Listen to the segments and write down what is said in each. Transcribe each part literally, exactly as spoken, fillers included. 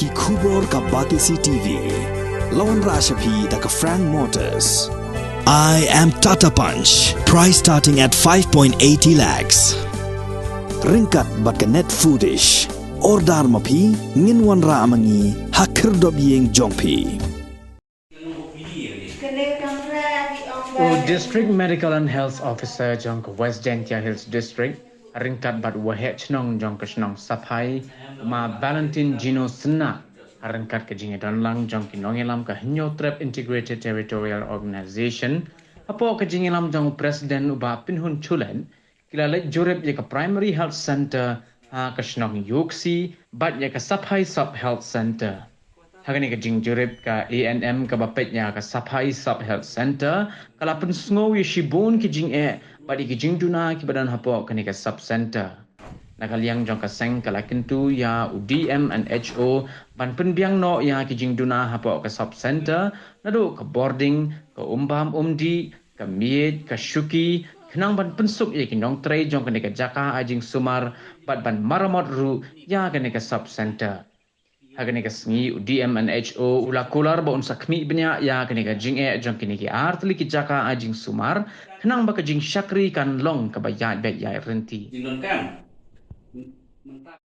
Ki khubor ka Batesi T V. La wanrah sha phi da ka Frank Motors. I am Tata Punch. Price starting at five point eighty lakhs. Ryngkat bad ka Net Foodish. Order ma phi, ngin wanrah ma ngi ha khyrdop ïing jong phi. U District Medical and Health Officer jong ka West Jaintia Hills District, ryngkat bad u waheh chnong jong ka shnong Saphai, ma Valentine Gino Synnah, ryngkat ka jingïadonlang jong ki nongïalam ka Hynñiewtrep Integrated Territorial Organization, hapoh ka jingïalam jong u President u Bah Pynhun Chullet, ki la leit jurip ïa ka Primary Health Centre ha ka shnong Iooksi bad ïa ka Saphai Sub Health Centre. Ha kane ka jingjurip, ka A N M kaba peit ïa ka Saphai Sub Health Centre ka la pynsngew ïa shibun ki jingeh bad ïa ki jingduna kiba don hapoh kane ka Sub Centre. Na ka liang jong ka seng ka la kyntu ïa u D M and H O ban pynbiang noh ïa ki jingduna hapoh ka Sub Centre, naduh ka bording, ka umbam umdih, ka miej, ka shuki, khnang ban pynsuk ïa ki nongtrei jong kane ka jaka ai jingsumar bad ban maramot ruh ïa kane ka Sub Centre. Ha kane ka sngi u D M and H O u la kular ba un sa khmih bniah ïa kane ka jingeh jong kine ki artylli ki jaka ai jingsumar, khnang ba ka jingshakri kan long kaba ïaid beit ïaid rynti. Jingdonkam. Mynta.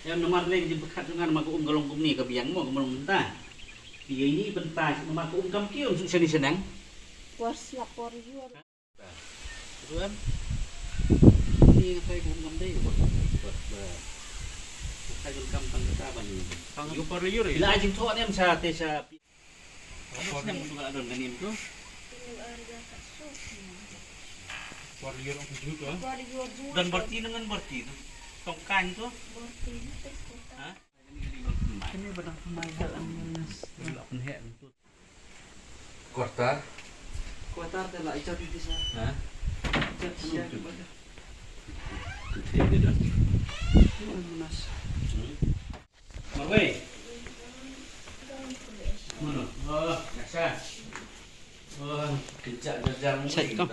Ïa namar lei ka jingpyrkhat jong nga namar ka um ka long kumne ka biang mo ka long mynta. Ïa ini bynta namar ka um kam kiew shu shane shaneng. Por slap por ïor. Tuan. Ini ngatai ka um kam dei. Ngatai ka um kam tang kata ban. Ïa por ïor. Ila jingthoh ne em sha te sha. Por ïor ong ka jut, ah. Don barti ngan barti tu. Tong kan tu. Ha? Kini ba dang mai hal ambulance. Kuartar. Kuartar te la ijab di sa. Ha? Ijab siya. Ambulance. Marwei. Mano? Oh, biasa. Oh, kencak jajang. Check kau.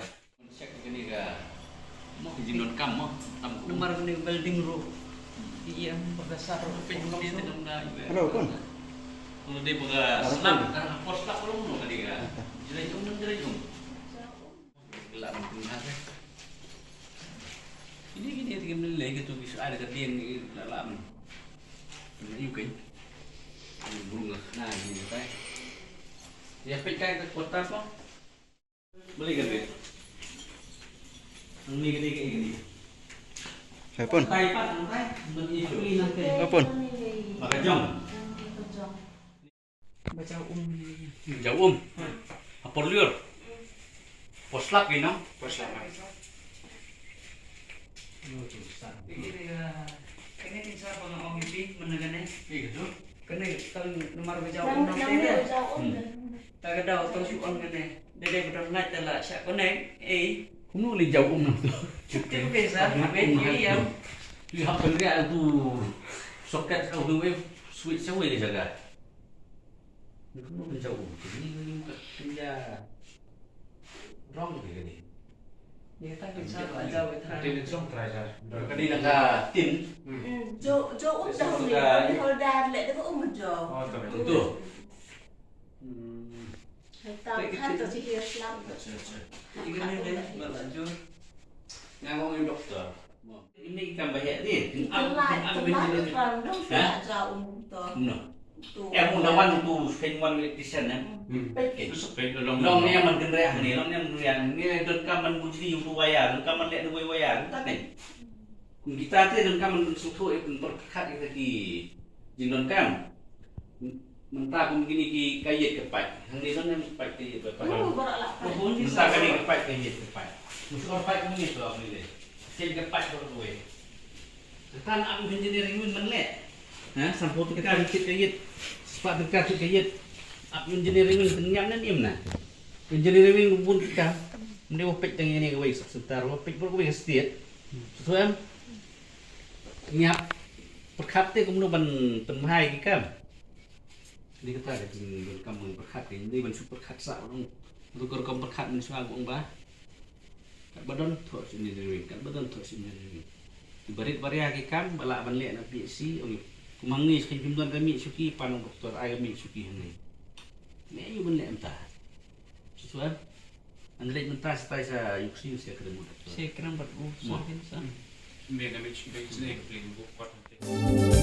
Check kini ka. Mo ki jingdonkam mo. Tam nomor kini building ruh. Iya, bakasar. Pin ni te dong da. Hello, pun. Kalau dia bakal slap, kan hapus slap kalau mau kali ka. Jirai jom, jirai jom. Gelap mungkin ada. Ini gini tiga menit lagi tu bisa ada kerja yang gelap. Ini juga. Ini burung lah. Nah, ini tai. Ya pecah ke kota kok. Beli kan dia? Ini gini kayak gini. Hai pun. Tai pak, tai. Beli nanti. Hai pun. Maka jom. Ba jaw um. Jaw um. Ha por lyiur. Por slap ki nong. Por slap. Kane tin sa ba nga ong ïa phi mynne kane. Kane ka namar ba jaw um nang te. Ta ka daw to shu ong kane. Dei dei ba don light te la shah connect. Ei. Kumno lei jaw um nang to. Te ba sa ba ïa. Tu hap kane tu socket au tu wave switch sa wei ka jaka. Ni kumno ban jaw um? Ni ni ka pynja rong ni kani. Ni ta pynja jaw ka. Tin song try ja. Kani na ka tin. Jo jo um ta ni holder le de um jo. Oh, tu. Tu. Hmm. Hai ta kan ta si hias lam. Acha acha. Ini ni ni ba la jo. Nga ngong doktor. Ini kam ba heh di. Kin am kin am bin ni. Ha? No. Em un da wan tu fen wan electrician em. Peit tu suk peit long. Long ni man kin reh ni, long ni man kin reh ni don kam man bujli tu waya, don kam man leh tu waya, ta ni. Kita te don kam man suk tu e pun perkat kita ki jin don kam. Mynta kum kine ki ka ïit ka pait. Hangne don em ka pait ka ïit ka pait. Oh, baroh lah pait. Mynta kane ka pait ka ïit ka pait. Musu ka pait kum ni so ni le. Ken ka pait baroh kawei. Kan ap engineering win man leh. Ha, sampau tu ka ïit ka ïit. Sepat tu ka ïit ka ïit. Ap engineering win tengam nan im na. Engineering win bun ka. Mende wa peit tang ini kawei sak sentar, wa peit baroh kawei ka state. Sesuai em. Ngiap perkhat te kumno ban pynmahai ki kam. Ni kata ka jingdonkam ban pyrkhat ka, ni ban shu pyrkhat sa ong. Rukom rukom pyrkhat ban shu ong ba. Kat ba don thoh shu engineering, kat ba don thoh shu engineering. Barit baria ki kam ba lah ban leh na P H C, ong ïa. Kum hangne sha phim don ka miej shuki, pan ong doktor ai ka miej shuki hangne. Me ïa ban leh mynta. Shuwa. An leh mynta sha tai sha ïuksi sha kren doktor. Sha kren bad u. Mo. Sha kren sa. Me ka miej shuki sne ka pling buk kot.